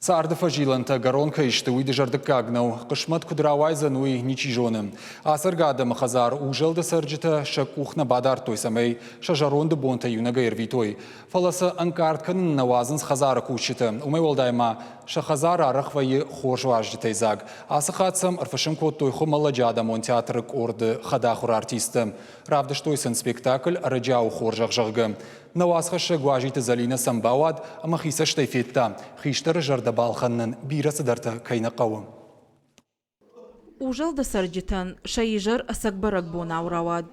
Царды фӕзилӕнтӕ ӕгӕрон кӕй сты, уый дызӕрдыггаг нӕу. Хъысмӕт куыд рауайдзӕн, уый ничи зоны. Ацӕргӕ адӕмы хӕдзар узӕлды цӕрджытӕ сӕ къух нӕ бадардтой, цӕмӕй сӕ зӕронды бонтӕ иунӕгӕй ӕрвитой. Фӕлӕ сӕ ӕнкъард кӕнын нӕ уадзынц хӕдзары кусджытӕ. Уымӕй уӕлдай ма сӕ хӕдзар арӕх вӕййы хорз уазджытӕй дзаг. Ацы хатт сӕм ӕрфысым кодтой Хуымӕллӕджы адӕмон театры къорды хӕдахуыр артисттӕ. Равдыстой сын спектакль «Ӕрӕджиауы хорзӕх», зӕгъгӕ. Нӕ уацхӕссӕг Уазиты Зӕлинӕ сӕм бауад ӕмӕ хицӕстӕй федта, хистӕры зӕрдӕ балхӕнынӕн бирӕ цыдӕртӕ кӕй нӕ хъӕуы. Узӕлды цӕрджытӕн сӕ изӕр ӕцӕг бӕрӕгбонау рауад.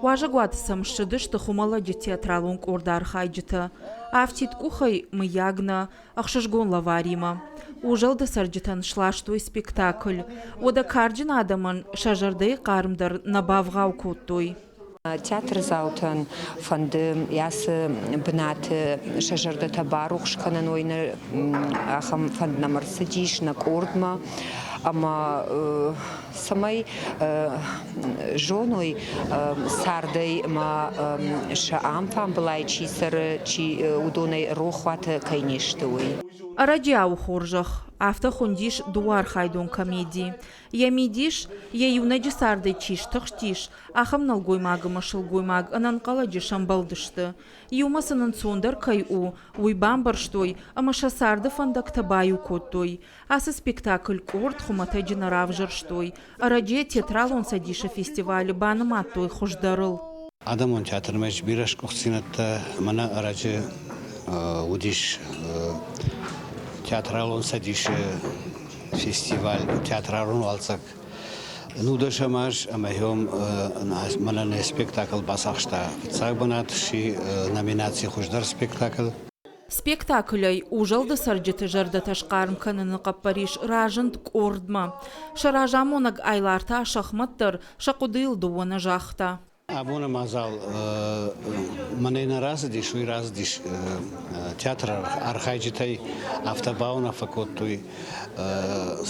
Уазӕгуаты сӕм ссыдысты Хуымӕллӕджы театралон къорды архайджытӕ. Афтид къухӕй, мыййаг нӕ, ӕхсызгон лӕваримӕ. Узӕлды цӕрджытӕн сластой спектакль. Уӕдӕ карджын адӕмӕн сӕ зӕрдӕйы хъарм дӕр нӕ бавгъау кодтой. Театрдзаутӕн фӕнды ацы бынаты сӕ зӕрдӕтӕ барухс кӕнын, уый ахӕм фӕнд нӕм ӕрцыдис нӕ къордмӕ. Ӕмӕ цӕмӕй зоной цардӕй ӕмӕ сӕ амфамбылай чи цӕры, чи уыдонӕй рохуаты кӕй не сты, уый. Ӕрӕджиауы хорзӕх, афтӕ хуындис дыууӕархайдон комеди. Йӕ мидис, йӕ иунӕджы цардӕй чи стыхстис, Ахӕм нӕлгоймаг ӕмӕ сылгоймаг ӕнӕнхъӕлӕджы сӕмбӕлдысты. Иумӕ сын ӕнцондӕр кӕй у, уый бамбӕрстой ӕмӕ сӕ царды фӕндӕгтӕ баиу кодтой. Ацы спектакль къорд хуымӕтӕджы нӕ равзӕрстой. Ӕрӕджы театралон цӕдисы фестивалы банымадтой хуыздӕрыл. Адӕмон театрмӕ ис бирӕ сгуыхтдзинӕдтӕ. Мӕнӕ ӕрӕджы уыдис театралон цӕдисы фестиваль «Театралон уалдзӕг». Нудӕсӕм аз ӕмӕ йӕм мӕнӕн спектакль бацахста фыццаг бынат, сси номинаци «Хуыздӕр спектакль». Спектаклӕй узӕлды цӕрджыты зӕрдӕтӕ схъарм кӕныны хъӕппӕрис разынд къордмӕ. Сӕ разамонӕг Айларты Асӕхмӕт дӕр сӕ хъуыдыйыл дыууӕ нӕ загъта. Абоны мадзал мӕнӕй нӕ рацыдис, уый рацыдис театры архайджытӕй, афтӕ бауынаффӕ кодтой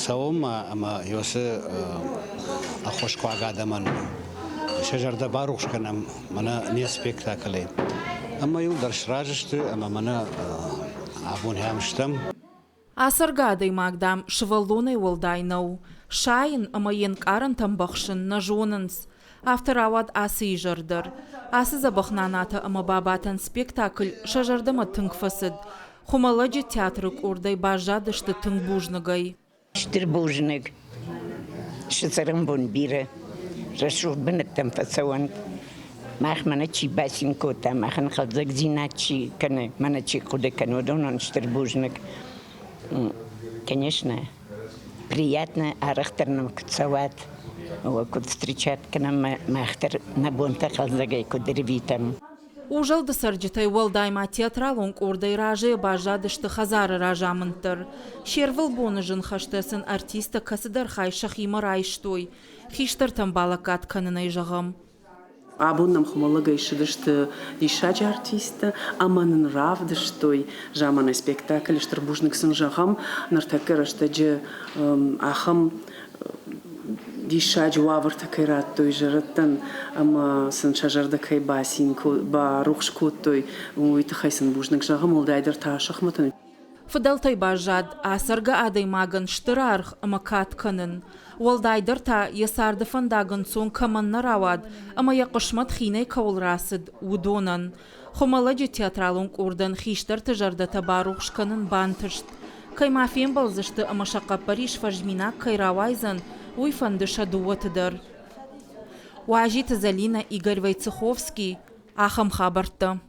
цӕуынмӕ ӕмӕ уыцы ӕххуысхъуаг адӕмӕн сӕ зӕрдӕ барухс кӕнӕм мӕнӕ не спектаклӕй. Ӕмӕ иуылдӕр сразы сты ӕмӕ мӕнӕ абон ӕм стӕм. Ацӕргӕ адӕймаг, дам, сывӕллонӕй уӕлдай нӕу. Сайын ӕмӕ йе нкъарӕнтӕ ӕмбӕхсын нӕ зонынц. Афтӕ рауад ацы изӕр дӕр. Ацы дзӕбӕх нанатӕ ӕмӕ бабатӕн спектакль сӕ зӕрдӕмӕ тынг фӕцыд. Хуымӕллӕджы театры къордӕй баззадысты тынг бузныгӕй. Стыр бузныг. Сӕ цӕрӕнбон бирӕ. Рӕсугъд бынӕттӕм фӕцӕуӕнт. Мах мӕнӕ чи бацин кодта, махӕн хъӕлдзӕгдзинад чи кӕны, мӕнӕ чи хъуыды кӕны, уыдонӕн стыр бузныг. Конечно, приятно арӕхдӕр нӕм куы цӕуат, куыд встречат кӕнӕм, мах дӕр нӕ бонтӕ хъӕлдзӕгӕй куыд ӕрвитӕм. Узӕлды цӕрджытӕй уӕлдай ма театралон къордӕй разыйӕ баззадысты хӕдзары разамынд дӕр. Се рвылбоны зын хӕстӕ сын артисттӕ кӕцыдӕр хай сӕхимӕ райстой. Хистӕртӕн балӕггад кӕнынӕй зӕгъӕм. Абон нӕм Хуымӕллӕгӕй ссыдысты диссаджы артисттӕ ӕмӕ нын равдыстой заманай спектакль. Стыр бузныг сын зӕгъӕм, ныртӕккӕ рӕстӕджы ахӕм диссаджы уавӕртӕ кӕй радтой зӕрӕдтӕн ӕмӕ сын сӕ зӕрдӕ кӕй бацин барухс кодтой, уый тыххӕй сын бузныг зӕгъӕм, уӕлдайдӕр та шахматӕн. Фыдӕлтӕй баззад ацӕргӕ адӕймагӕн стыр аргъ ӕмӕ кад кӕнын. Уӕлдайдӕр та йӕ царды фӕндаг ӕнцон кӕмӕн нӕ рауад ӕмӕ йӕ хъысмӕт хинӕй кӕуыл рацыд, уыдонӕн. Хуымӕллӕджы театралон къордӕн хистӕрты зӕрдӕтӕ барухс кӕнын бантыст. Кӕй ма фембӕлдзысты ӕмӕ сӕ хъӕппӕрис фӕзминаг кӕй рауайдзӕн, уый фӕнды сӕ дыууӕты дӕр. Уазиты Зӕлинӕ, Игорь Войцеховский, ахӕм хабӕрттӕ.